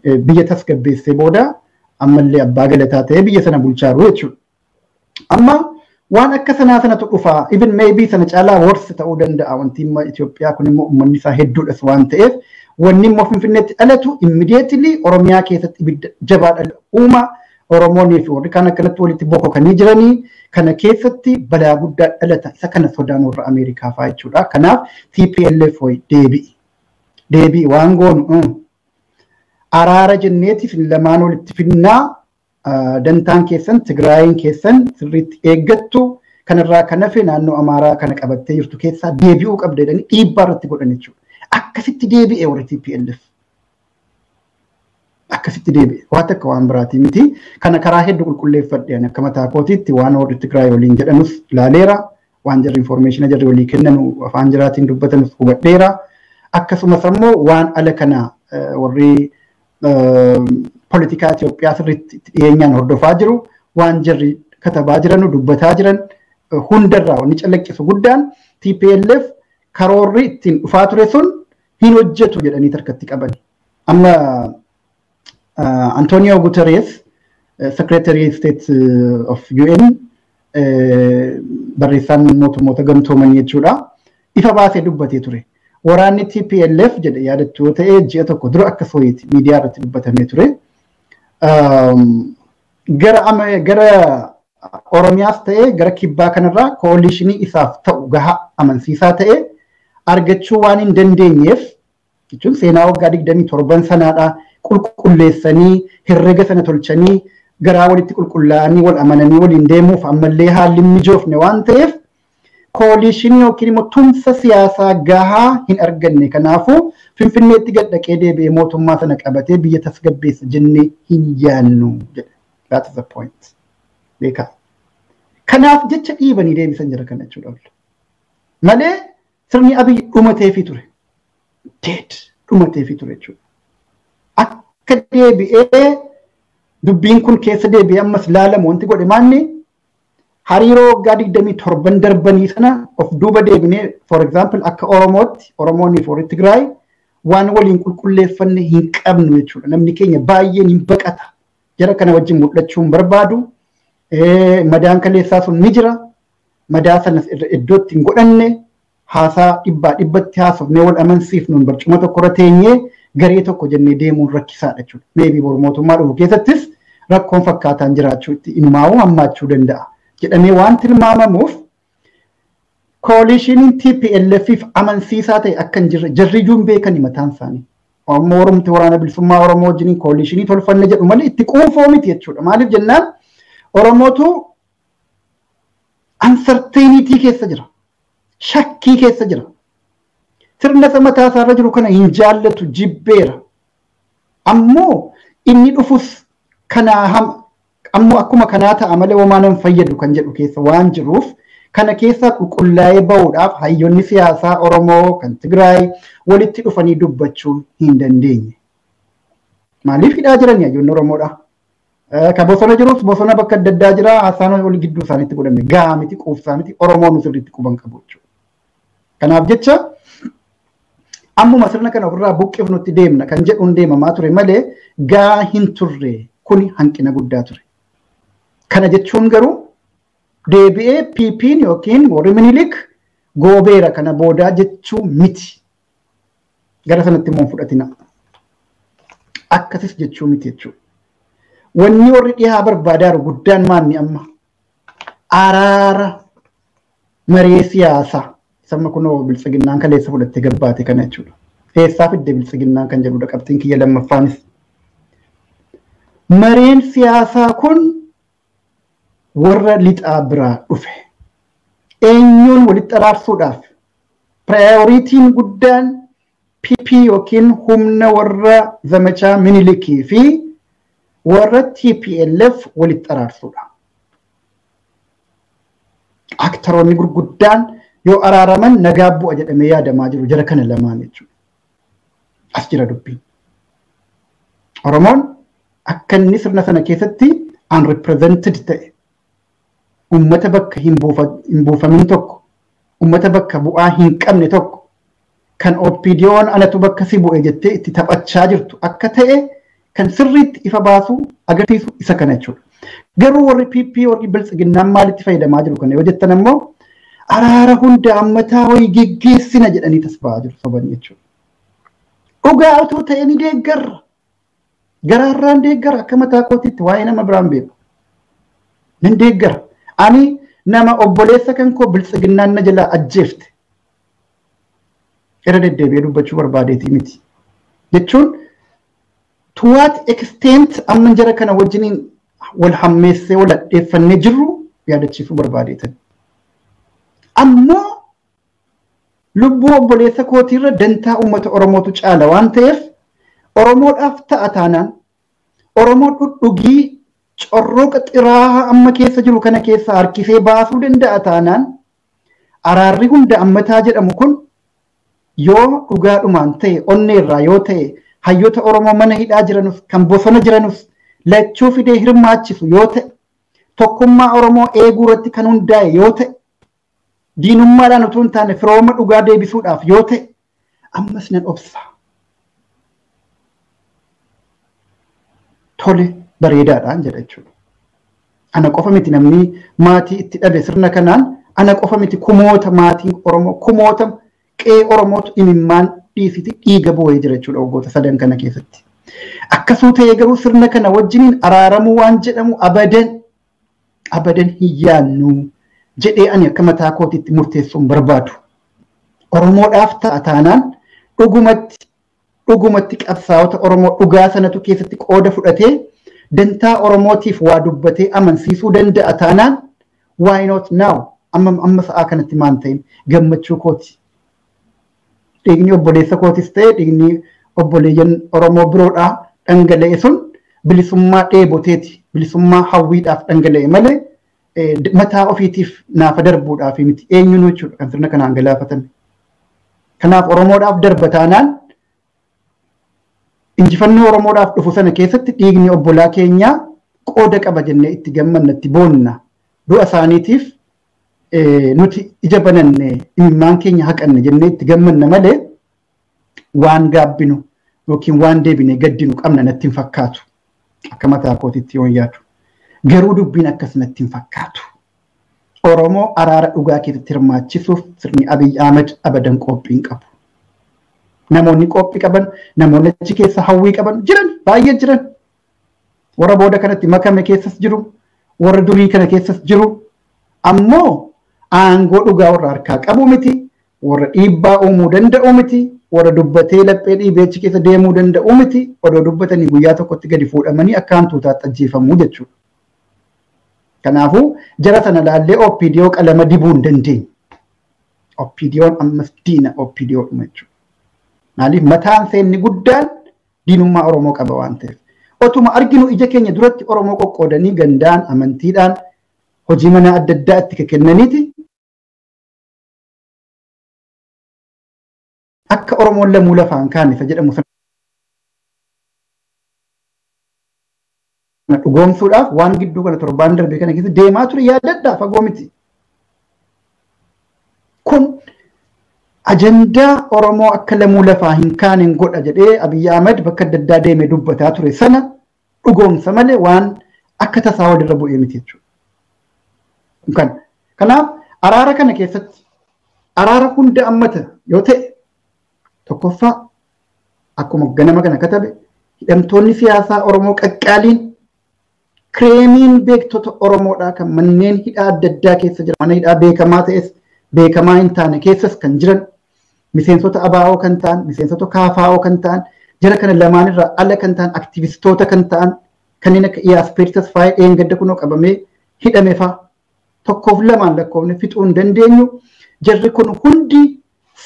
biyya tasgabbeessee booda ammallee abbaa galataa ta'ee biyya sana bulchaa jiru jechuudha. Amma waan akka sanaa sanatu dhufa, even maybe sana caalaa worse ta'uu danda'a. Wanti immoo Itoophiyaa kun immoo uummanni isaa hedduudhas waan ta'eef, wanni immoo Finfinneetti dhalatu immediately Oromiyaa keessatti ibidda jabaa dhala uuma. Oromoonii fi warri kaan akkanatti walitti bokokanii jiranii kana keessatti balaa guddaa dhalata. Isa kana sodaan warra Ameerikaa fa'aa jechuudha. Kanaaf TPLF hoyi deebi'i. Deebi'i waan goonu araara jenneetiif lamaan walitti finnaa, dantaan keessan Tigraayin keessan sirriitti eeggattu, kanarraa kan hafe naannoo Amaaraa kana qabattee jirtu keessaa deebi'uu qabda jedhanii dhiibbaa irratti godhan jechuudha. Akkasitti deebi'e warri TPLF. Akkasitti deebi'e. Waan takka waan biraatii miti. Kana karaa hedduu qulqulleeffadhe ani akka mataa kootiitti. Waan warri Tigraay waliin jedhanus ilaaleera. Waan jarri information jarri walii kennanu, afaan jiraatiin dubbatanus hubadheera. Akkasumas ammoo waan ala kana warri poolitikaa Itoophiyaa sirriitti dhiyeenyaan hordofaa jiru, waan jarri katabaa jiran, dubbataa jiran hundarraa wanni calaqqisu guddaan TPLF karoorri ittiin dhufaa ture sun hin hojjetu jedhanii tarkatti qaban. Amma Antonio Guterres, Secretary State of UN, barreessaan Mootummoota Gamtoomanii jechuudha, ifa baasee dubbatee ture. Waraanni TPLF jedhe, yaadattu yoo ta'e ji'a tokko dura akka sooyiti miidiyaa irratti dubbatamee ture. Gara Oromiyaas ta'e gara kibbaa kanarraa coalition isaaf ta'u gahaa amansiisaa ta'e argachuu waan hin dandeenyeef, jechuun seenaa waggaa 27 sanaadha qulqulleessanii, herrega sana tolchanii, garaa walitti qulqullaa'anii, wal amananii waliin deemuuf ammallee haalli mijoofne waan ta'eef, coalition yookiin immoo tumsa siyaasaa gahaa hin arganne. Kanaafuu Finfinneetti gad dhaqee deebi'ee mootummaa sana qabatee biyya tasgabbeessa jennee hin yaannu jedhe. That is the point. Beekaa. Kanaaf jecha dhiibanii deebisan jira kana jechuudha. Malee sirni Abiy dhumateefii ture. Dead dhumateefii ture jechuudha. Akka deebi'ee dubbiin kun keessa deebi'ee ammas laalamu wanti godhe maanni hariiroo waggaa 27 darbanii sana of duuba deebinee, for example, akka Oromootti Oromoonni fi warri Tigraay waan waliin qulqulleeffanne hin qabnu jechuudha. Namni keenya baay'een hin baqata. Jara kana wajjin mul'achuu hin barbaadu. Madaan kaleessaa sun ni jira. Madaa sanas iddootti hin godhanne, haasaa dhibbaa dhibbatti haasofnee wal amansiifnuun barcuma tokko irra teenyee garee tokko jennee deemuun rakkisaadha jechuudha. Maybe boru mootummaa dhufu keessattis rakkoon fakkaataan jiraachuu itti inumaa'uu hammaachuu danda'a jedhamee waan tilmaamamuuf, coalitioniin TPLFif amansiisaa ta'e akka hin jirre jarriyyuu hin beekani mataan isaanii. Ammoo Oromti Waraana Bilisummaa Oromoo wajjin coalition tolfanne jedhu malee itti quufoo miti jechuudha. Maaliif jennaan, Oromootu uncertainty keessa jira. Shakkii keessa jira. Sirna isa mataa isaarra jiru kana hin jaallatu, jibbeera. Ammoo inni dhufus kanaa ammoo akkuma kanaa ta'a malee homaa nan fayyadu kan jedhu keessa waan jiruuf, kana keessaa qulqullaa'ee bahuudhaaf hayyoonni siyaasaa Oromoo kan Tigraay walitti dhufanii dubbachuu hin dandeenye. Maaliif hidhaa jiran hayyoonni Oromoodha? Ka bosona jirus bosona bakka adda addaa jira, haasaan wal gidduu isaaniitti godhame gahaa miti, quufsaa miti, Oromoon sirriitti quban qabu jechuudha. Kanaaf jecha ammuma sirna kana ofirraa buqqifnutti deemna kan jedhuun deemamaa ture malee gaa hin turre, kuni hanqina guddaa ture. Kana jechuun garuu deebi'ee PP'n yookiin warri Minilik goobeera kana boodaa jechuu miti. Gara sanatti immoo fudhatina. Akkasis jechuu miti jechuudha. Wanni warri dhihaa barbaadaa jiru guddaan maanni amma? Araara maree siyaasaa. Sabni kunoo Biltsiginnaan kaleessa fudhattee gabbaate kana jechuudha. Eessaa fidde Biltsiginnaan kan jedhudha qabxiin kiyya lammaffaanis. Mareen siyaasaa kun warra lixaa biraa dhufe. Eenyuun walitti araarsuudhaaf? Priorityn guddaan PP yookiin humna warra zamachaa Minilikii fi warra TPLF walitti araarsuudha. Actoroonni gurguddaan yoo araaraman nagaa bu'a jedhamee yaadamaa jiru jara kana lamaan jechuudha. As jira dubbiin. Oromoon akka inni sirna sana keessatti unrepresented ta'e, ummata bakka hin buufamin tokko, ummata bakka bu'aa hin qabne tokko, kan OPDO'n anatu bakka si bu'e jettee itti taphachaa jirtu akka ta'e kan sirriitti ifa baasu agarsiisu isa kana jechuudha. Garuu warri PP warri biltsiginnaan maalitti fayyadamaa jiru kana yoo jettan ammoo araara hunda ammataa wayii geggeessina jedhanii tasba'aa jiru sobanii jechuudha. Dhugaa otoo ta'e ni deeggarra. Garaarraan deeggara akka mataa kootiitti waa'ee nama biraan beeku. Nan deeggara. Ani nama obboleessa kan koo biltsiginnaan na jalaa ajjeefte. Irra deddeebi'ee dubbachuu barbaadeetii miti. Jechuun to what extent amma jara kana wajjiniin wal hammeessee wal hadheeffannee jirru yaadachiisuu barbaadeetan. Ammoo lubbuu obboleessa kootiirra dantaa uummata Oromootu caala waan ta'eef Oromoodhaaf ta'a taanaan Oromoo dhudhugii corroqa xiraahaa amma keessa jiru kana keessa harkisee baasuu danda'a taanaan araarri hunda ammataa jedhamu kun yoo dhugaadhumaan ta'e onneerraa yoo ta'e hayyoota Oromoo mana hidhaa jiranus kan bosona jiranus lachuu fidee hirmaachisu yoo ta'e tokkummaa Oromoo eeguu irratti kan hundaa'e yoo ta'e diinummaadhaan utuu hin taane firooma dhugaa deebisuudhaaf yoo ta'e ammas nan obsa. Tole bareedaadhaan jedha jechuudha. Ana qofa miti namni maatii itti dhabe sirna kanaan ana qofa miti kumoota maatiin Oromoo kumoota qe'ee Oromootu imimmaan dhiisiti dhiiga boo'ee jira jechuudha waggoota sadan kana keessatti. Akkasuma ta'ee garuu sirna kana wajjiniin araaramuu waan jedhamu abadan abadan hin yaannu jedhee ani akka mataa kootiitti murteessuun barbaadu. Oromoodhaaf ta'a taanaan dhugumatti qabsaa'ota Oromoo dhugaa sanatu keessatti qooda fudhatee dantaa Oromootiif waa dubbatee amansiisuu danda'a taanaan why not now amma sa'aa kanatti maan ta'in gammachuu kooti. Dhiigni obboleessa kootis ta'e dhiigni obboleeyyan Oromoo biroodhaa dhangala'e sun bilisummaa dheeboteeti bilisummaa hawwiidhaaf dhangala'e malee mataa ofiitiif naafa darbuudhaaf miti eenyuun jechuudha kan sirna kanaan galaafatame. Kanaaf Oromoodhaaf darba taanaan injifannoo Oromoodhaaf dhufu sana keessatti dhiigni obbolaa keenyaa qooda qaba jennee itti gammanna itti boonna du'a isaaniitiif nuti ija bananne imimmaan keenya haqanne jennee itti gammanna malee waan gaabbinu yookiin waan deebine gaddinu qabna natti hin fakkaatu akka mataa kootiitti yoon yaadu. Garuu dubbiin akkas natti hin fakkaatu. Oromoo araara dhugaa keessatti hirmaachisuuf sirni Abiy Ahmed abadan qophii hin qabu. Namoonni qophii qaban, namoonni achi keessa hawwii qaban jiran baay'ee jiran. Warra booda kanatti makame keessas jiru, warra durii kana keessas jiru. Ammoo aangoo dhugaa warra harkaa qabu miti, warra dhiibbaa uumuu danda'u miti, warra dubbatee laphee dhiibee achi keessa deemuu danda'u miti, odoo dubbatanii guyyaa tokkotti gadi fuudhamanii akka hantuutaatti ajjeefamuu jechuudha. Kanaafuu jara sana laallee OPDO qalama dibuu hin dandeenye. OPDO'n ammas diina OPDO dhuma jechuudha. Maaliif mataan seenni guddaan diinummaa Oromoo qaba waan ta'eef. Otuma arginu ija keenya duratti Oromoo qoqqoodanii gandaan amantiidhaan hojii mana adda addaa itti kennaniiti. Akka Oromoon lamuu lafaan kaane isa jedhamu sana dhugoomsuudhaaf waan gidduu kana torbaan darbe kana keessa deemaa ture yaadadhaa fagoo miti. Kun ajandaa Oromoo akka lamuu lafaa hin kaaneen godha jedhee Abiy Ahmed bakka adda addaa deemee dubbataa ture sana dhugoomsa malee waan akka tasaa walirra bu'ee miti jechuudha. Kanaaf araara kana keessatti araara hunda ammata yoo ta'e tokkoffaa akkuma ganama kana katabe hidhamtoonni siyaasaa Oromoo qaqqaaliin kireemiin beektota Oromoodhaa kan manneen hidhaa adda addaa keessa jiran mana hidhaa beekamaa ta'es beekamaa hin taane keessas kan jiran miseensota ABO kan ta'an miseensota KFO kan ta'an jara kana lamaan irraa ala kan ta'an aktivistoota kan ta'an kanneen akka Iyyaaspeed Tasfaayee dheengadda kunoo qabamee hidhame fa'a tokkoof lamaan lakkoofne fixuu hin dandeenyu jarri kun hundi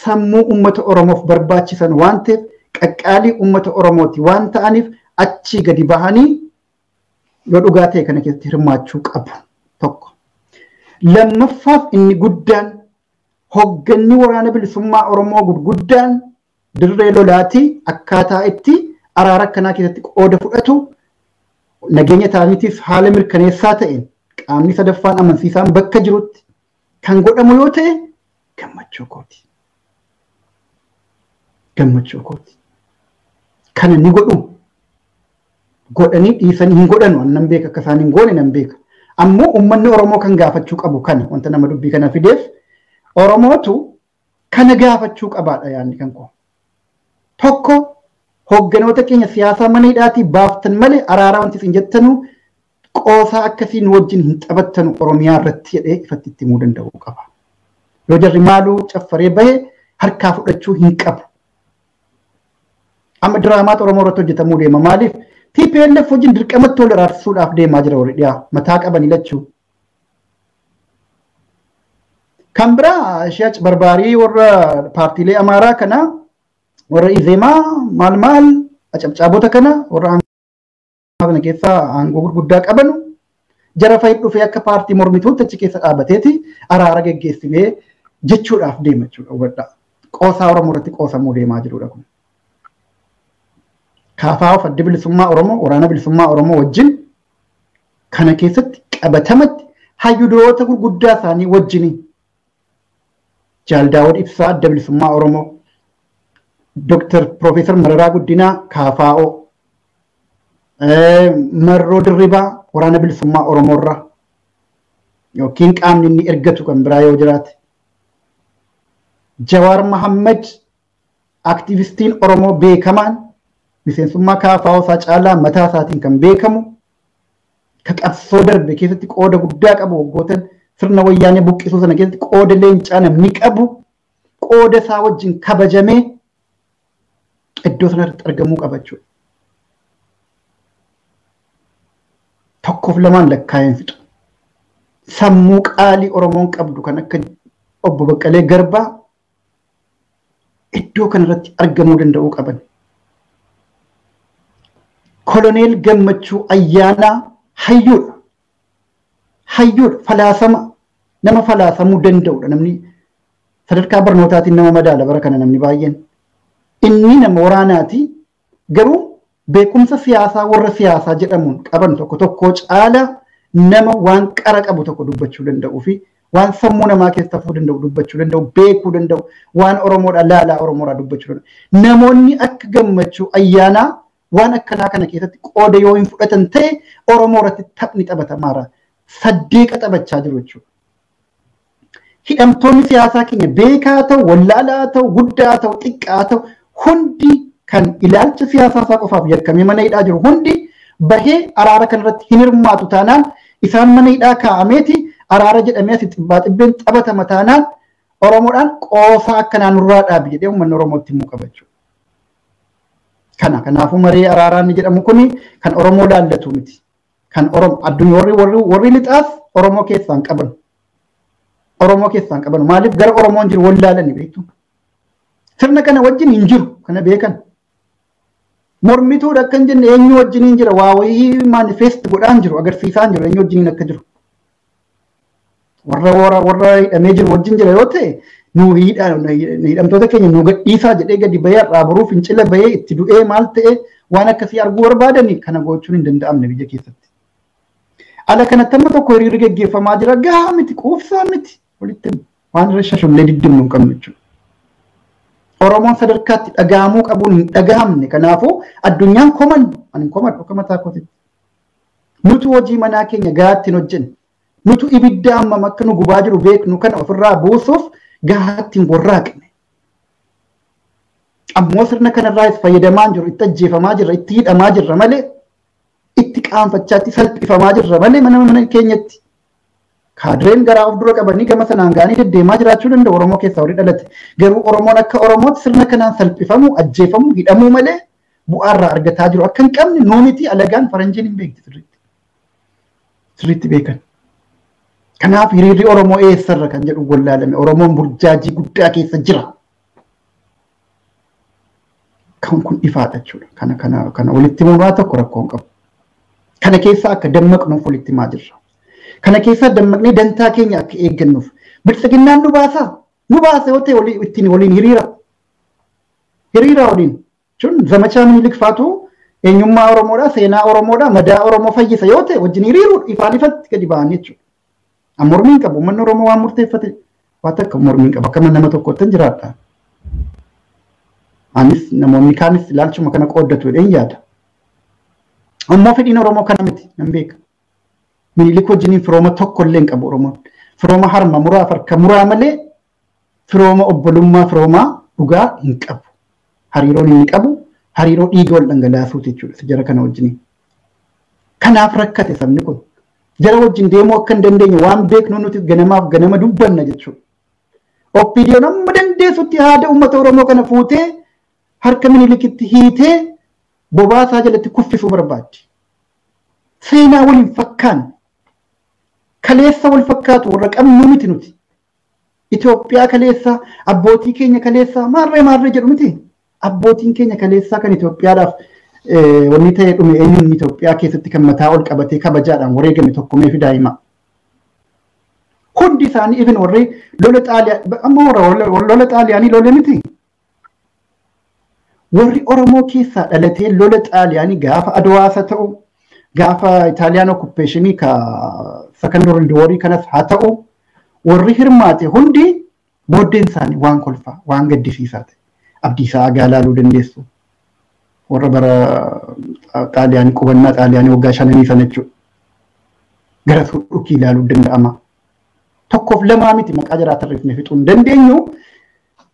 sammuu uummata Oromoof barbaachisan waan ta'eef qaqqaalii uummata Oromooti waan ta'aniif achii gadi bahanii yoo dhugaa ta'e kana keessatti hirmaachuu qabu tokko. Lammaffaaf inni guddaan hogganni waraana bilisummaa Oromoo gurguddaan dirree lolaatii akkaataa itti araara akkanaa keessatti qooda fudhatu nageenya isaaniitiif haala mirkaneessaa ta'een qaamni sadaffaan amansiisaan bakka jirutti kan godhamu yoo ta'e gammachuu kooti. Gammachuu kooti. Kana ni godhu. Godhanii dhiisanii hin godhanu nan beeka akka isaan hin goone nan beeka. Ammoo uummanni Oromoo kan gaafachuu qabu kana wanta nama dubbii kana fideef Oromootu kana gaafachuu qabaadha yaadni kan koo. Tokko hoogganoota keenya siyaasaa mana hidhaatii baaftan malee araara wanti isin jettanu qoosaa akkasii nu wajjin hin taphattanu Oromiyaa irratti jedhee ifatti itti himuu danda'uu qaba. Yoo jarri maaluu caffaree bahe harkaa fudhachuu hin qabu. Amma diraamaatu Oromoo irratti hojjetamuu deema. Maaliif? TPLF wajjin dirqamatti wal araarsuudhaaf deemaa jira warri dhiyaa mataa qabanii lachuu. Kan biraa ishee barbaarii warra paartiilee Amaaraa kana warra Izeemaa maal maal acabcaabota kana warra kana keessaa aangoo gurguddaa qabanu jara fa'i dhufee akka paartii mormituutti achi keessa dhaabateeti araara geggeessinee jechuudhaaf deema jechuudha hubadhaa. Qoosaa Oromoo irratti qoosamuu deemaa jirudha kun. Kaafaa of adda bilisummaa Oromoo waraana bilisummaa Oromoo wajjin kana keessatti qabatamatti hayyudoota gurguddaa isaanii wajjin Jaal Daawud Ibsaa adda bilisummaa Oromoo, Dr. Profeesar Mararaa Guddinaa KFO, Marroo Dirribaa waraana bilisummaa Oromoo irraa yookiin qaamni inni ergatu kan biraa yoo jiraate. Jawaar Mahammad aktivistiin Oromoo beekamaan miseensummaa KFO isaa caalaa mataa isaatiin kan beekamu ka qabsoo darbe keessatti qooda guddaa qabu waggootan sirna wayyaanee buqqisuu sana keessatti qooda leencaa namni qabu qooda isaa wajjin kabajamee iddoo sanarratti argamuu qaba jechuudha. Tokkoof lamaan lakkaa'een fixu. Sammuu qaalii Oromoon qabdu kan akka obbo Baqqalee Garbaa iddoo kanarratti argamuu danda'uu qaban. Koloneel Gammachuu Ayyaanaa hayyuudha. Hayyuudha falaasama nama falaasamuu danda'udha namni sadarkaa barnootaatiin nama madaala bara kana namni baay'een. Inni nama waraanaati garuu beekumsa siyaasaa warra siyaasaa jedhamuun qaban tokko tokko caala nama waan qara qabu tokko dubbachuu danda'uu fi waan sammuu namaa keessa hafuu danda'u dubbachuu danda'u beekuu danda'u waan Oromoodha laalaa Oromoodha dubbachuu danda'u. Namoonni akka Gammachuu Ayyaanaa waan akkanaa kana keessatti qooda yoo hin fudhatan ta'e Oromoo irratti taphni taphatamaara. Saddeeqa taphachaa jiru jechuudha. Hidhamtoonni siyaasaa keenya beekaa ta'u, wallaalaa ta'u, guddaa ta'u, xiqqaa ta'u hundi kan ilaalcha siyaasaa isaa qofaaf yakkamee mana hidhaa jiru hundi bahee araara kanarratti hin hirmaatu taanaan isaan mana hidhaa kaa'ameeti araara jedhamee asii xibbaa xibbeen taphatama taanaan Oromoodhaan qoosaa akkanaa nurraa dhaabi jedhee uummanni Oromootti himuu qaba jechuudha. Kana kanaafuu maree araaraa inni jedhamu kuni kan Oromoo laallatu miti. Kan Oromoo addunyaa warri lixaas Oromoo keessaan qaban. Oromoo keessaan qaban maaliif gara Oromoon jiru wallaalani beektu. Sirna kana wajjin hin jiru kana beekan. Mormituudha akka hin jenne eenyu wajjin hin jira waa wayii maanifeest godhaan jiru agarsiisaan jiru eenyu wajjin akka jiru. Warra hidhamee jiru wajjin jira yoo ta'e nu hidhamtoota keenya nu gadhiisaa jedhee gadi bahee har'aa boruu fincila bahee itti du'ee maal ta'e waan akkasii arguu barbaadani kana gochuun hin danda'amne biyya keessatti. Ala kanatti amma tokko hiriirri geggeeffamaa jira gahaa miti quufsaa miti walitti waan irra shashullee diddimnu hin qabnu jechuudha. Oromoon sadarkaatti dhagahamuu qabuun hin dhagahamne kanaafuu addunyaan koman ani koman akka mataa kootitti. Nutu hojii manaa keenya gahaatti hin hojjenne. Nutu ibidda hammam akka nu gubaa jiru beeknu kana ofirraa buusuuf gahaatti hin warraaqne. Ammoo sirna kanarraas fayyadamaa jiru itti ajjeefamaa jirra itti hidhamaa jirra malee itti qaanfachaa itti salphifamaa jirra malee mana keenyatti. Kaadireen garaa of dura qabanii gama sanaan ga'anii deddeemaa jiraachuu danda'u Oromoo keessaa horii dhalate. Garuu Oromoon akka Oromootti sirna kanaan salphifamuu, ajjeefamuu, hidhamuu malee bu'aarraa argataa jiru akka hin qabne nuumiti alagaan faranjiin hin beekti sirriitti. Sirriitti beekan. Kanaaf hiriirri Oromoo eessarra kan jedhu wallaalame Oromoon burjaajii guddaa keessa jira. Kan kun ifaadha jechuudha. Kana walitti himuun waa tokko rakkoo hin qabu. Kana keessaa akka dammaqnuuf walitti himaa jirra. Kana keessaa dammaqnee dantaa keenya akka eeggannuuf. Biltsiginnaan nu baasaa? Nu baasa yoo ta'e ittiin waliin hiriira. Hiriira waliin. Jechuun zamachaa Minilik faatu eenyummaa Oromoodhaa, seenaa Oromoodhaa, madaa Oromoo fayyisa yoo ta'e wajjin hiriiruu ifaan ifatti gadi ba'an jechuudha. Mormiin qabu uummanni Oromoo waan murteeffate waa takka mormiin qabu akka nama tokkotti jiraadha. Anis namoonni kaanis ilaalchuma kana qooddatu jedheen yaada. Ammoo fedhiin Oromoo kana miti nan beeka. Minilik wajjiniin firooma tokko illee hin qabu Oromoon. Firooma harma muraa harka muraa malee firooma obbolummaa firoomaa dhugaa hin qabu. Hariiroon inni qabu hariiroo dhiiga wal dhangalaasuuti jechuudha jara kana wajjiniin. Kanaaf rakkate sabni kun. Jara wajjin deemuu akka hin dandeenye waan beeknu nuti ganamaaf ganama dubbanna jechuudha. OPDOn amma dandeessutti haada uummata Oromoo kana fuutee harka Minilikitti hiitee bobaasaa jalatti kuffisuu barbaaddi. Seenaa waliin fakkaan kaleessa wal fakkaatu warra qabnu miti nuti. Itoophiyaa kaleessa abbootii keenya kaleessa maarree maarree jedhu miti. Abbootiin keenya kaleessaa kan Itoophiyaadhaaf wanni ta'e dhume eenyuun Itoophiyaa keessatti kan mataa ol qabatee kabajaadhaan wareegame tokkumee fi daa'ima. Hundi isaanii even warri lola Xaaliyaa amma warra lola Xaaliyaanii lole miti. Warri Oromoo keessaa dhalatee lola Xaaliyaanii gaafa Adwaas haa ta'u gaafa Itaaliyaan okkupeeshinii ka Second World War kanas haa ta'u warri hirmaate hundi booddeen isaanii waan kolfaa waan gaddisiisaa ta'e. Abdiisaa Agaa ilaaluu dandeessu. Warra bara Xaaliyaanii qubannaa Xaaliyaanii waggaa 5 sana jechuudha. Gara Suudhukii ilaaluu danda'ama. Tokkoof lamaa miti maqaa jaraa tarreeffnee fixuu hin dandeenyu.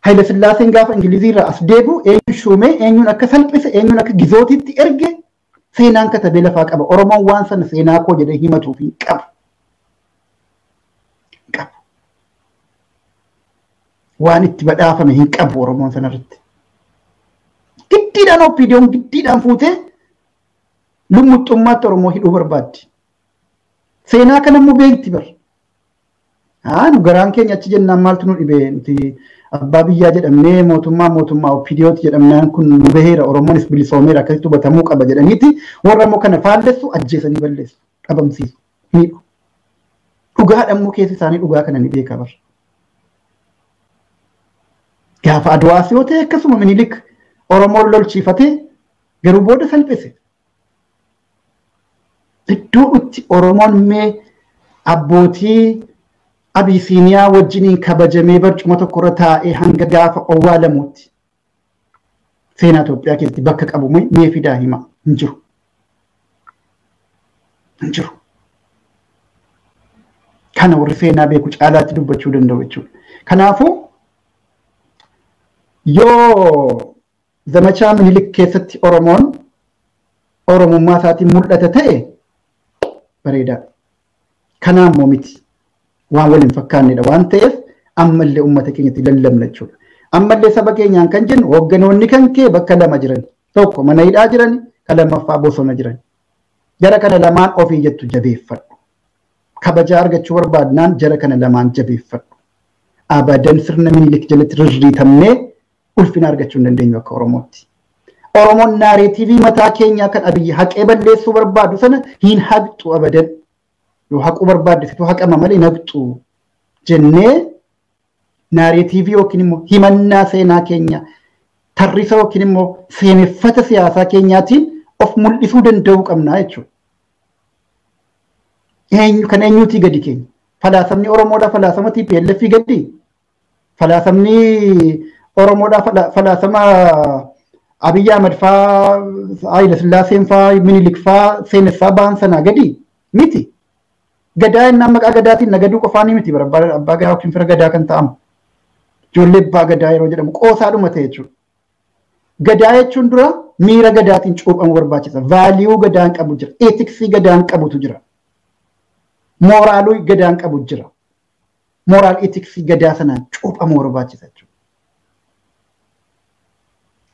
Haayile Sillaaseen gaafa Ingilizii irraa as deebi'u eenyuun shuumee eenyuun akka salphise eenyuun akka gizootitti erge seenaan katabee lafaa qaba. Oromoon waan sana seenaa koo jedhee himatuuf hin qabu. Qabu. Waan itti badhaafame hin qabu Oromoon sanarratti. Giddiidhaan OPDOn giddiidhaan fuutee lummuxxummaatti Oromoo hidhuu barbaaddi. Seenaa kana immoo beekti bar. Nu garaan keenya achi jennaan maaltu nu dhibee nuti abbaa biyyaa jedhamnee mootummaa mootummaa OPDOti jedhamnaan kun nu baheera Oromoonis bilisoomeera akkasitti hubatamuu qaba jedhaniiti warra immoo kana faallessu ajjeesanii balleessu dhabamsiisu miidhu. Dhugaadha immoo keessi isaanii dhugaa kana ni beeka bar. Gaafa Adwaas yoo ta'e akkasuma Minilik Oromoon lolchiifatee garuu booda salphise. Iddoo itti Oromoon mee abbootii Abisiiniyaa wajjiniin kabajamee barcuma tokko irra taa'ee hanga gaafa owwaalamuutti seenaa Itoophiyaa keessatti bakka qabu mee fidaa hima hin jiru. Hin jiru. Kana warri seenaa beeku caalaatti dubbachuu danda'u jechuudha. Kanaafuu yoo zamachaa Minilik keessatti Oromoon Oromummaa isaatiin mul'ata ta'e bareedaadha. Kanaa immoo miti. Waan waliin fakkaannedha waan ta'eef ammallee uummata keenyatti lallabna jechuudha. Ammallee saba keenyaan kan jennu hoogganoonni kan kee bakka lama jiran. Tokko mana hidhaa jiran, kan lammaffaa bosona jiran. Jara kana lamaan ofii jettu jabeeffadhu. Kabajaa argachuu barbaadnaan jara kana lamaan jabeeffadhu. Abadan sirna Minilik jalatti rirriitamnee ulfina argachuu hin dandeenyu akka Oromootti. Oromoon naareetiivii mataa keenyaa kan Abiyyi haqee balleessuu barbaadu sana hin haqxu abadan. Yoo haquu barbaadde situ haqama malee hin haqxu jennee naareetiivii yookiin immoo himannaa seenaa keenya tarrisa yookiin immoo seeneffata siyaasaa keenyaatiin of mul'isuu danda'uu qabna jechuudha. Eenyu kan eenyuutii gadi keenya? Falaasamni Oromoodhaa falaasama TPLF gadi? Falaasamni Oromoodhaa falaasama Abiyyi Ahmad faa, Haayile Sillaaseen faa, Minilik faa, seenessaa ba'an sanaa gadi miti. Gadaa innaan maqaa gadaatiin nagaduu qofaanii miti bara abbaa gadaa yookiin fira gadaa kan ta'amu. Ijoollee abbaa gadaa yeroo jedhamu qoosaadhuma ta'e jechuudha. Gadaa jechuun dura miira gadaatiin cuuphamuu barbaachisa. Vaaliyuu gadaan qabu jira. Eetiksii gadaan qabutu jira. Mooraaluu gadaan qabu jira. Mooraal eetiksii gadaa sanaan cuuphamuu barbaachisa jechuudha.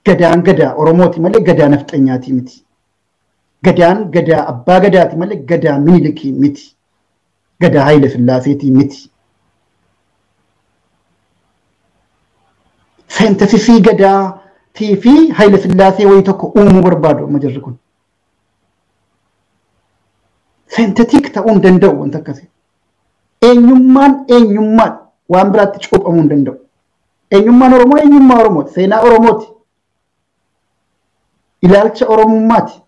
Gadaan gadaa Oromooti malee gadaa nafxanyaatii miti. Gadaan gadaa abbaa gadaati malee gadaa Minilikii miti. Gadaa Haayile Sillaaseetii miti. Seentesisii gadaatii fi Haayile Sillaasee wayii tokko uumuu barbaadu amma jirri kun. Seentetik ta'uu hin danda'u wanta akkasii. Eenyummaan eenyummaan waan biraatti cuuphamuu hin danda'u. Eenyummaan Oromoo eenyummaa Oromooti. Seenaa Oromooti. Ilaalcha Oromummaati.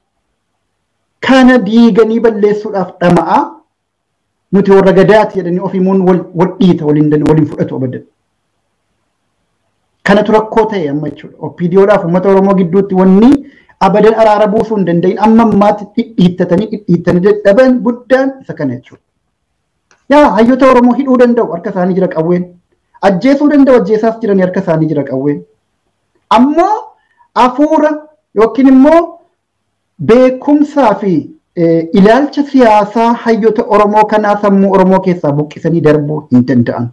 Kana diiganii balleessuudhaaf dhama'aa nuti warra gadaati jedhanii ofiimuun wal dhiita waliin fudhatu abadan. Kanatu rakkoo ta'e amma jechuudha. OPDOdhaaf uummata Oromoo gidduutti wanni Abadan araara buusuu hin danda'in amma ammaatti dhidhiittatanii dadhaban guddaan isa kana jechuudha. Yaa hayyoota Oromoo hidhuu danda'u harka isaanii jira qawween. Ajjeesuu danda'u ajjeesaas jiran harka isaanii jira qawween. Ammoo hafuura yookiin immoo beekumsaa fi ilaalcha siyaasaa hayyoota Oromoo kanaa sammuu Oromoo keessaa buqqisanii darbuu hin danda'an.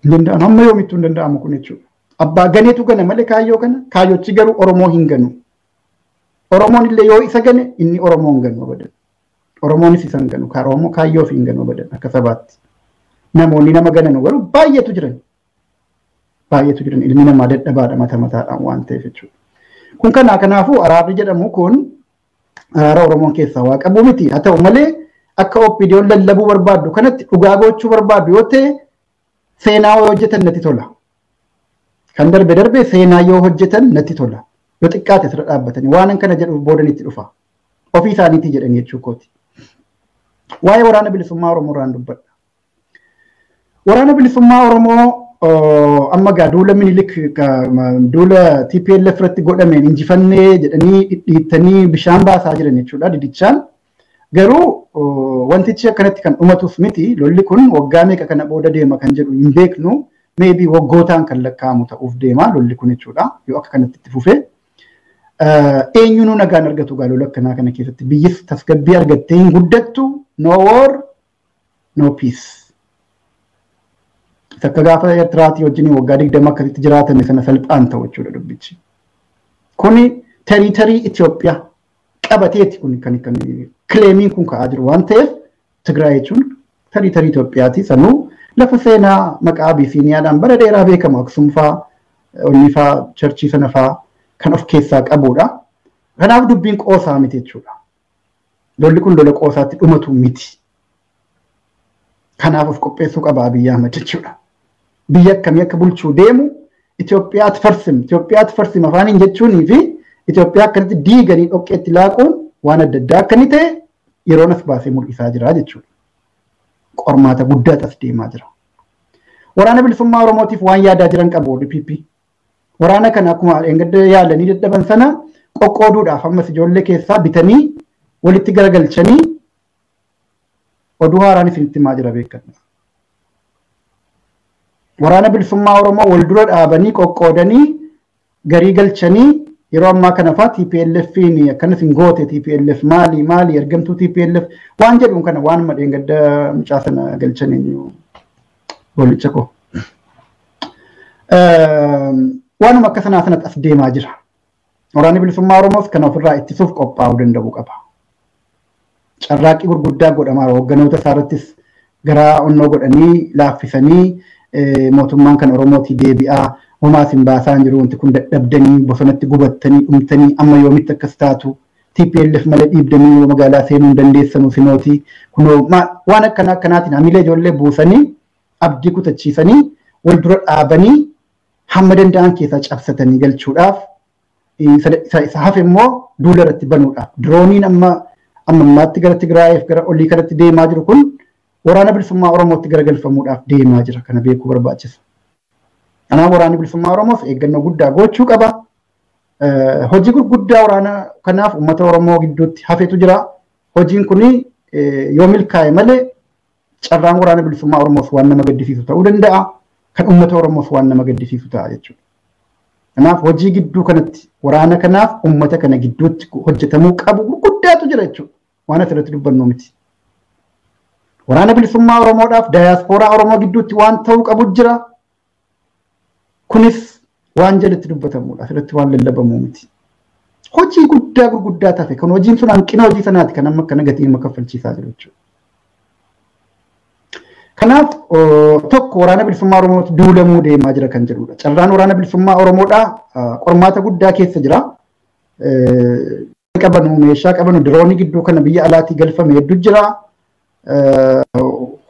Hin danda'an hamma yoomittuu hin danda'amu kun jechuudha. Abbaa ganeetu gana malee kaayyoo kana kaayyochi garuu Oromoo hin ganu. Oromoon illee yoo isa gane inni Oromoo hin ganu abadan. Oromoonis isa hin ganu. Oromoo kaayyoo fi hin ganu abadan akka sabaatti. Namoonni nama ganan garuu baay'eetu jiran. Baay'eetu jiran ilmi namaa dadhabaadha mata mataadhaan waan ta'eef jechuudha. Kun kana kanaafuu araarri jedhamu kun araara Oromoon keessaa waa qabu miti. Haa ta'u malee akka OPDO'n lallabuu barbaaddu kanatti dhugaa gochuu barbaaddu yoo ta'e seenaa yoo hojjetan natti tola. Kan darbe darbe seenaa yoo hojjetan natti tola. Yoo xiqqaate asirra dhaabbatanii waan kana jedhuuf boodan itti dhufa. Ofii isaaniitii jedhanii jechuu kooti. Waa'ee waraana bilisummaa Oromoo irraan dubbadha. Waraana bilisummaa Oromoo amma gaa duula Minilik duula TPLF irratti godhameen injifannee jedhanii dhidhiittanii bishaan baasaa jiran jechuudha didichaan. Garuu wantichi akkanatti kan dhumatus miti lolli kun waggaa meeqa kana booda deema kan jedhu hin beeknu. Maybe waggootaan kan lakkaa'amu ta'uuf deema lolli kun jechuudha yoo akka kanatti itti fufee. Eenyuunuu nagaan argatu gaa lola akkanaa kana keessatti biyyis tasgabbii argattee hin guddattu no war no peace. Takka gaafa Eertiraatii wajjin waggaa 20 akkasitti jiraatame sana salphaan ta'u jechuudha dubbichi. Kuni territory Itoophiyaa qabateeti kun kan claimiin kun ka'aa jiru waan ta'eef Tigraay jechuun territory Itoophiyaati sanuu lafa seenaa maqaa Abisiiniyaadhaan bara dheeraa beekamu Aksum fa'aa, Onni fa'aa, Charchii sana fa'aa kan of keessaa qabudha. Kanaaf dubbiin qoosaa miti jechuudha. Lolli kun lola qoosaatti dhumatu miti. Kanaaf of qopheessuu qaba Abiyyi Ahmad jechuudha. Biyya akkamii akka bulchuu deemu Itoophiyaatti farsim, Itoophiyaatti farsim afaaniin jechuunii fi Itoophiyaa akkanatti diiganii dhoqqeetti laaquun waan adda addaa akka inni ta'e yeroon as baasee mul'isaa jira jechuudha. Qormaata guddaatu as deemaa jira. Waraana bilisummaa Oromootiif waan yaadaa jiran qabu ODPP. Waraana kana akkuma dheengadda yaalanii dadhaban sana qoqqooduudhaaf ammas ijoollee keessaa bitanii walitti garagalchanii oduu haaraan isinitti himaa jira beekadha. Waraana bilisummaa Oromoo wal dura dhaabanii qoqqoodanii garii galchanii yeroo ammaa kana fa'aa TPLF'n akkanas hin goote TPLF maali maali ergamtuu TPLF waan jedhuun kana waan dheengadda mucaa sana galchan eenyu goolicha koo. Waanuma akka sanaa sanatti as deemaa jira. Waraanni bilisummaa Oromoos kana ofirraa ittisuuf qophaa'uu danda'uu qaba. Carraaqqii gurguddaa godhamaa hoogganoota isaarrattis garaa onnoo godhanii laaffisanii mootummaan kan Oromootii deebi'aa homaas hin baasaa hin jiru wanti kun dadhabdanii bosonatti gubattanii dhumtanii amma yoomitti akkas taatu TPLF malee dhiibdanii magaalaa seenuu hin dandeessanu sinootii kunoo waan akkana akkanaatiin hamilee ijoollee buusanii abdii kutachiisanii wal dura dhaabanii hamma danda'an keessaa cabsatanii galchuudhaaf isa hafe immoo duula irratti banuudhaaf dirooniin amma ammaatti gara Tigraayiif gara olii kanatti deemaa jiru kun waraana bilisummaa Oromootti garagalfamuudhaaf deemaa jira kana beekuu barbaachisa. Kanaaf waraanni bilisummaa Oromoof eeggannoo guddaa gochuu qaba. Hojii gurguddaa waraana kanaaf uummata Oromoo gidduutti hafetu jira. Hojiin kun yoo milkaa'e malee carraan waraana bilisummaa Oromoof waan nama gaddisiisu ta'uu danda'a. Kan uummata Oromoof waan nama gaddisiisu ta'a jechuudha. Kanaaf hojii gidduu kanatti waraana kanaaf uummata kana gidduutti hojjetamuu qabu gurguddaatu jira jechuudha. Waan asirratti dubbannu miti. Waraana bilisummaa Oromoodhaaf dayaaspooraa Oromoo gidduutti waan ta'uu qabu jira. Kunis waan jalatti dubbatamudha. Asirratti waan lallabamuu miti. Hojii guddaa gurguddaa tafe kan hojiin sun hanqina hojii sanaati kan amma akkana gatii nama kaffalchiisaa jiru jechuudha. Kanaaf tokko waraana bilisummaa Oromootti duulamuu deemaa jira kan jedhudha. Carraan waraana bilisummaa Oromoodhaa qormaata guddaa keessa jira. Qabanu meeshaa qabanu diroonii gidduu kana biyya alaatii galfame hedduu jira.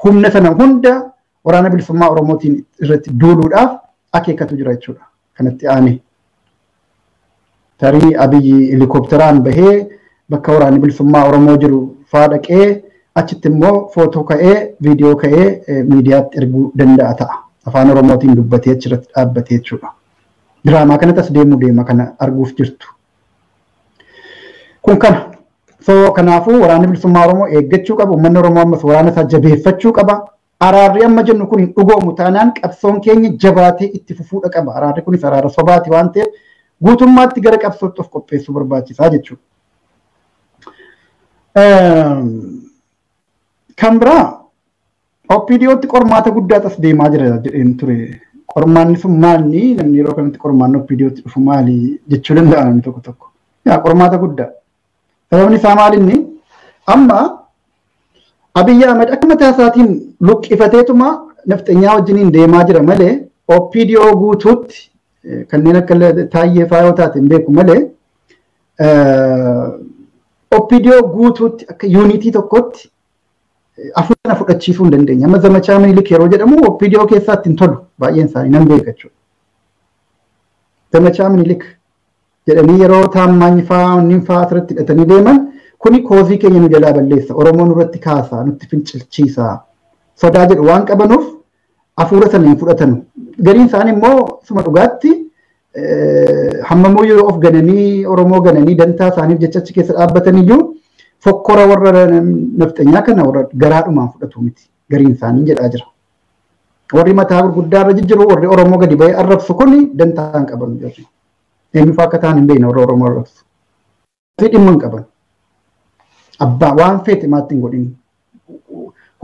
Humna sana hunda waraana bilisummaa Oromootiin irratti duuluudhaaf akeekatu jira jechuudha. Kanatti aanee. Tarii Abiyyi helikoophteraan bahee bakka waraanni bilisummaa Oromoo jiru faa dhaqee achitti immoo footoo ka'ee viidiyoo ka'ee miidiyaatti erguu danda'a ta'a. Afaan Oromootiin dubbatee achirratti dhaabbatee jechuudha. Diraamaa kanatti as deemuu deema kana arguuf jirtu. Kun kana. So kanaafuu waraanni bilisummaa Oromoo eeggachuu qaba. Uummanni Oromoo ammas waraana isaa jabeeffachuu qaba. Araarri amma jennu kun hin dhugoomu taanaan qabsoon keenya jabaatee itti fufuudha qaba. Araarri kunis araara sobaati waan ta'eef guutummaatti gara qabsootti of qopheessuu barbaachisaa jechuudha. Kan biraa OPDOtti qormaata guddaa as deemaa jira jedheen ture. Qormaanni sun maalni namni yeroo kanatti qormaanni OPDOtti dhufu maali jechuu danda'a namni tokko tokko. Yaa qormaata guddaa. Sababni isaa maalinni amma Abiyyi Ahmed akka mataa isaatiin luqqifateetuma nafxanyaa wajjiniin deemaa jira malee OPDO guutuutti kanneen akka Taayyee fa'aa yoo taate hin beeku malee OPDO guutuutti akka yuunitii tokkotti afuura fudhachiisuu hin dandeenye. Amma zamachaa Minilik yeroo jedhamu OPDO keessaatti hin tolu baay'een isaanii nan beeka jechuudha. Zamachaa Minilik jedhanii yeroo taammaanyi fa'aa wanni fa'aa asirratti hidhatanii deeman kuni koozii keenya nu jalaa balleessa. Oromoo nurratti kaasa, nutti fincilchiisa. Sodaa jedhu waan qabanuuf afuura sana hin fudhatanu. Gariin isaanii immoo suma dhugaatti hammamuu yoo of gananii Oromoo gananii dantaa isaaniif jecha achi keessa dhaabbatan iyyuu fokkora warra nafxanyaa kana warra garaadhumaan fudhatu miti. Gariin isaanii jedhaa jira. Warri mataa gurguddaa irra jijjiru warri Oromoo gadi ba'ee arrabsu kuni dantaa hin qaban jirri. Eenyufaa akka ta'an hin beekne warra Oromoo arrabsu. Dhimma hin qaban. Abbaa waan feete maatti hin godhin.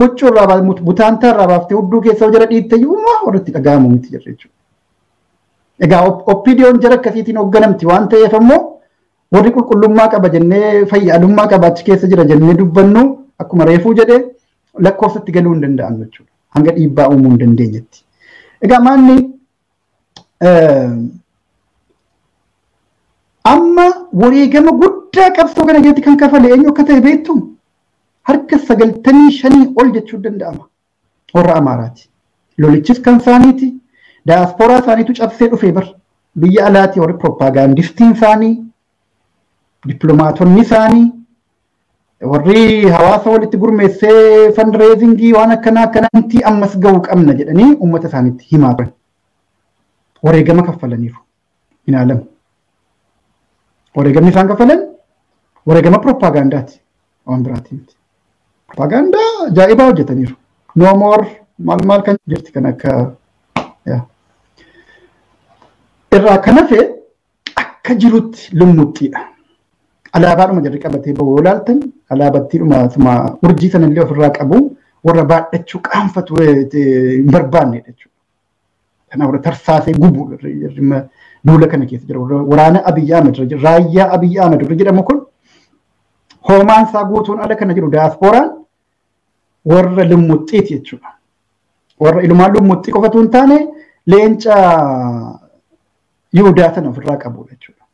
Huccuu irraa butaantaa irraa baaftee hudduu keessa jala dhiitte iyyuu warratti dhaga'amu miti jirri jechuudha. Egaa OPDO'n jara akkasiitiin hoogganamti waan ta'eef ammoo warri qulqullummaa qaba jennee fayyadummaa qaba achi keessa jira jennee dubbannu akkuma reefuu jedhee lakkoofsatti galuu hin danda'an jechuudha. Hanga dhiibbaa uumuu hin dandeenyetti. Egaa maanni amma wareegama guddaa qabsoo kana keessatti kan kafale eenyu akka ta'e beektu harka 95 ol jechuu danda'ama. Warra Amaaraati. Lolichis kan isaaniiti. Daasporaa isaaniitu cabsee dhufee bar. Biyya alaati warri propagaandistiin isaanii, dippiloomaatonni isaanii, warri hawaasa walitti gurmeessee fundraisingii waan akkanaa akkanaatti ammas ga'uu qabna jedhanii uummata isaaniitti himaa turan. Wareegama kaffalaniiru. Hin alamu. Wareegamni isaan kaffalan wareegama propagaandaati. Waan biraatii miti. Propagaandaa ajaa'ibaa hojjetaniiru. No more maal maal kan jirti kan akka irraa kan hafe akka jirutti lummuxxiidha. Alaabaadhuma jarri qabatee bahu yoo ilaaltan alaabattiidhuma urjii sanallee ofirraa qabu warra baadhachuu qaanfatu hin barbaannedha jechuudha. Kana warra tarsaasee gubu duula kana keessa jira. Waraana Abiyyi Ahmed raayyaa Abiyyi Ahmed jedhamu kun hoomaan isaa guutuun ala kana jiru daasporaan warra lummuxxiiti jechuudha. Warra ilumaan lummuxxii qofatu hin taane leenca Yihudaa sana ofirraa qabudha jechuudha.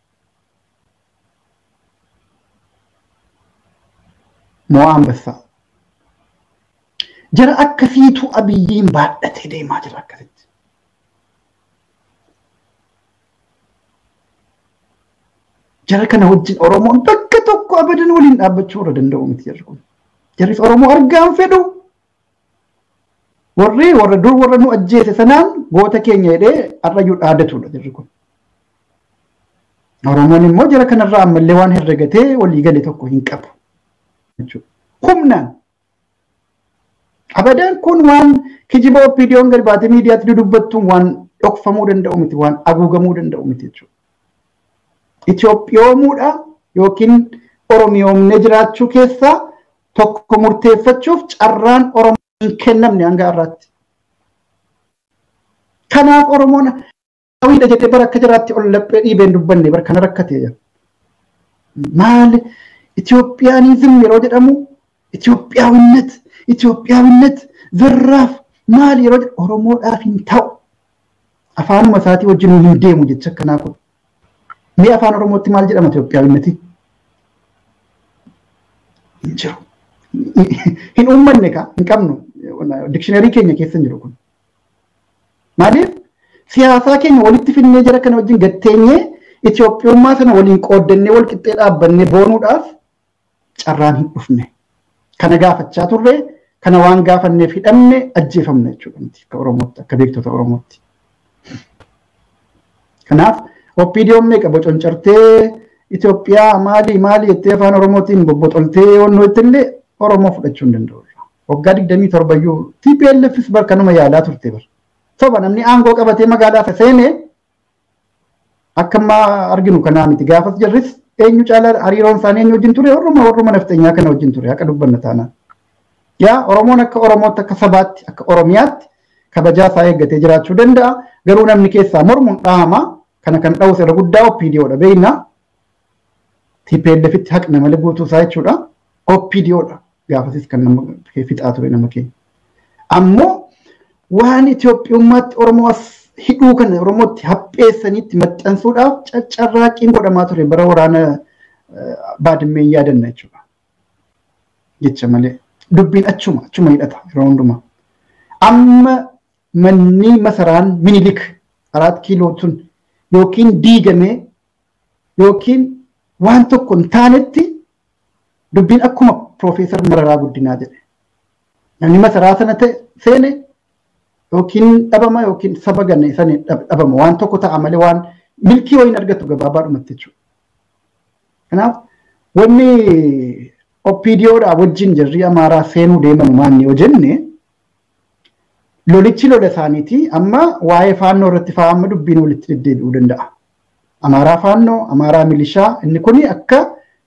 Mo'aa Ambassaa. Jara akkasiitu Abiyyiin baadhatee deemaa jira akkasitti. Jara kana wajjin Oromoon bakka tokko abadan waliin dhaabbachuu irra danda'u miti jarri kun. Jarris Oromoo argaan fedhu. Warri warra dur warra nu ajjeese sanaan goota keenya jedhee har'ayyuu dhaadatudha jarri kun. Oromoon immoo jara kanarraa ammallee waan herregatee walii gale tokko hin qabu. Humnaan. Abadan kun waan kijiba OPDO'n gadi baatee miidiyaatti dudubbattuun waan dhokfamuu danda'u miti, waan haguugamuu danda'u miti jechuudha. Itoophiyoomuudha yookiin Oromiyoomnee jiraachuu keessaa tokko murteeffachuuf carraan Oromoo hin kennamne hanga har'aatti. Kanaaf Oromoon hawiidha jettee bara akka jiraatti ol laphee dhiibeen dubbanne bara kana rakkatee jira. Maali Itoophiyaanizim yeroo jedhamu Itoophiyaawinnet Itoophiyaawinnet zarraaf maali yeroo jedhamu Oromoodhaaf hin ta'u. Afaanuma isaatii wajjin hin deemu jecha akkanaa kun. Mee afaan Oromootti maal jedhama Itoophiyaawinnetti? Hin jiru. Hin uummanne kaa hin qabnu. Dikshiinarii keenya keessa hin jiru kun. Maaliif siyaasaa keenya walitti finnee jara kana wajjin gatteenyee Itoophiyummaa sana waliin qooddannee wal qixxee dhaabbannee boonuudhaaf carraan hin dhufne. Kana gaafachaa turre kana waan gaafanneef hidhamne ajjeefamne jechuudha akka Oromootti akka beektota Oromootti. Kanaaf OPDO'n meeqa boconcartee Itoophiyaa maali maali jettee afaan Oromootiin bobboxoltee wannoo illee Oromoo fudhachuu hin danda'u. Waggaa 27 iyyuu TPLFs barkanuma yaalaa turte bar. Soba namni aangoo qabatee magaalaa seenee akka ammaa arginu kanaa miti. Gaafas jarris eenyu caalaa hariiroon isaanii eenyu wajjin ture warruma nafxanyaa kana wajjin ture akka dubbanna taanaan. Yaa Oromoon akka Oromootti akka sabaatti akka Oromiyaatti kabajaa isaa eeggatee jiraachuu danda'a. Garuu namni keessaa mormuun dhahama. Kana kan dha'u irra guddaa OPDOdha beekna. TPLFitti haqna malee guutuu isaa jechuudha. OPDOdha. Gaafasis kan nama fixaa ture nama keenya. Ammoo waan Itoophiyummaatti Oromoo as hidhuu kana Oromootti hapheessaniitti maxxansuudhaaf caccarraaqqiin godhamaa ture bara waraana Baadimmeen yaadanna jechuudha. Jecha malee dubbiin achuma hidhata yeroo hundumaa. Amma manni masaraan Minilik 4 kiiloo sun yookiin diigamee yookiin waan tokko hin taanetti dubbiin akkuma Profeesar Mararaa Guddinaa jedhe. Namni masaraa sana seene yookiin dhabama yookiin saba ganne sani dhabama waan tokko ta'a malee waan milkii wayiin argatu gabaabaadhumatti jechuudha. Kanaaf wanni OPDOdhaa wajjin jarri Amaaraa seenuu deeman maanni yoo jenne lolichi lola isaaniiti amma waa'ee faannoo irratti fa'aa amma dubbiin walitti deddeebi'uu danda'a. Amaaraa faannoo, Amaaraa milishaa inni kuni akka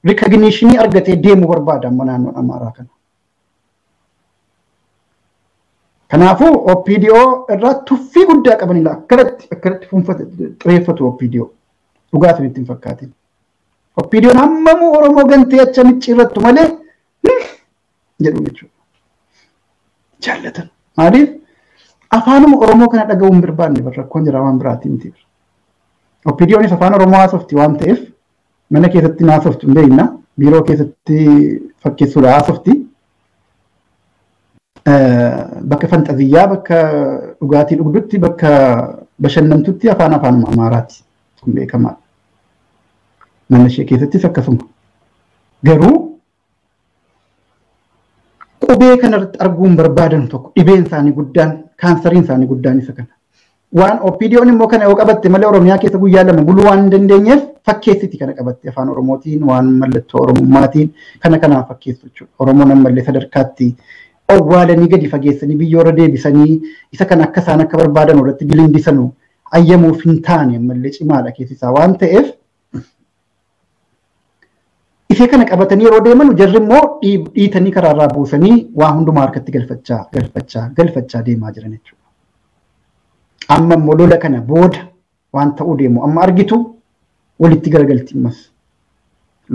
rikogniishinii argatee deemuu barbaada amma naannoon Amaaraa kana. Kanaafuu OPDO irraa tuffii guddaa qabanidha. Akkanatti fuunfate xireeffatu OPDO. Dhugaa isinitti hin fakkaatin. OPDOn hammamuu Oromoo gantee acha micciirrattu malee jedhu jechuudha. Jaallatan. Maaliif? Afaanuma Oromoo kana dhaga'uu hin barbaanne rakkoon jira waan biraatiin miti. OPDOnis afaan Oromoo haasofti waan ta'eef mana keessatti haasoftu hin beekna. Biiroo keessatti fakkeessuudha haasofti. Bakka fanxaziyyaa, bakka dhugaatii dhugdutti, bakka bashannantutti afaan afaanuma Amaaraati. Kun beekamaadha. Mana ishee keessattis akkasuma. Garuu qubee kanarratti arguun barbaadan tokko dhibeen isaanii guddaan, kaansariin isaanii guddaan isa kana. Waan OPDO'n immoo kana yoo qabatte malee Oromiyaa keessa guyyaa lama buluu waan hin dandeenyeef fakkeessiti kana qabatte afaan Oromootiin waan mallattoo Oromummaatiin kana kanaan fakkeessu jechuudha. Oromoon ammallee sadarkaatti owwaalanii gadi fageessanii biyyoorra deebisanii isa kana akka isaan akka barbaadan irratti bilindisanu ayyamuuf hin taane ammallee cimaadha keessi isaa waan ta'eef ishee kana qabatanii yeroo deeman jarri immoo dhiitanii karaarraa buusanii waa hundumaa harkatti galfachaa galfachaa galfachaa deemaa jiran jechuudha. Amma immoo lola kana booda waan ta'uu deemu amma argitu walitti garagalti ammas.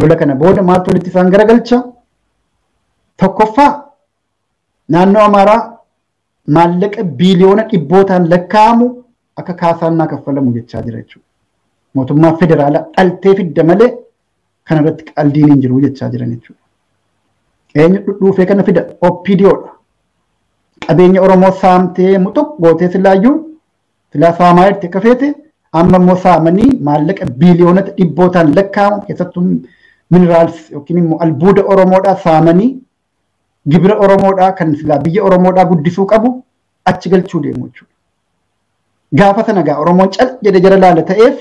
Lola kana booda maaltu walitti isaan garagalcha? Tokkoffaa naannoo Amaaraa maallaqa biiliyoona dhibbootaan lakkaa'amu akka kaasaan naa kaffalamu jechaa jira jechuudha. Mootummaa federaalaa dhaltee fidda malee kanarratti qaldiin hin jiru jechaa jiran jechuudha. Eenyu dhudhuufee kana fida? OPDOdha. Qabeenya Oromoo saamtee muxuq gootee silaayyuu silaa saamaa jirti akka feete amma immoo saamanii maallaqa biiliyoonota dhibbootaan lakkaa'amu keessattuu mineraals yookiin immoo albuuda Oromoodhaa saamanii gibira Oromoodhaa kan silaa biyya Oromoodhaa guddisuu qabu achi galchuu deemu jechuudha. Gaafa sana gaa Oromoon cal jedhe jara laala ta'eef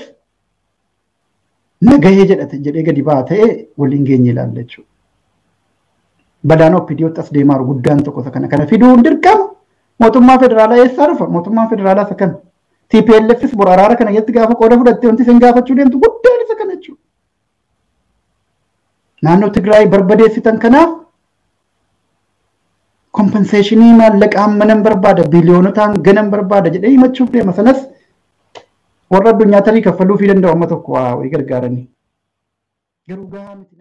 nagahee jedhate jedhee gadi ba'a ta'ee waliin geenye ilaalla jechuudha. Balaan OPDOtti as deemaa jiru guddaan tokko isa kana. Kana fiduun dirqama mootummaa federaalaa eessaa dhufa? Mootummaan federaalaa isa kana. TPLFs bor araara kana keessatti gaafa qooda fudhattee wanti isin gaafachuu deemtu guddaan isa kana jechuudha. Naannoo Tigraay barbadeessitan kanaaf kompenseeshinii maallaqa hammanan barbaada biiliyoonotaan ganan barbaada jedhee himachuuf deema. Sanas warra addunyaa tarii kaffaluufii danda'u amma tokko waa gargaaranii. Garuu gahaa miti.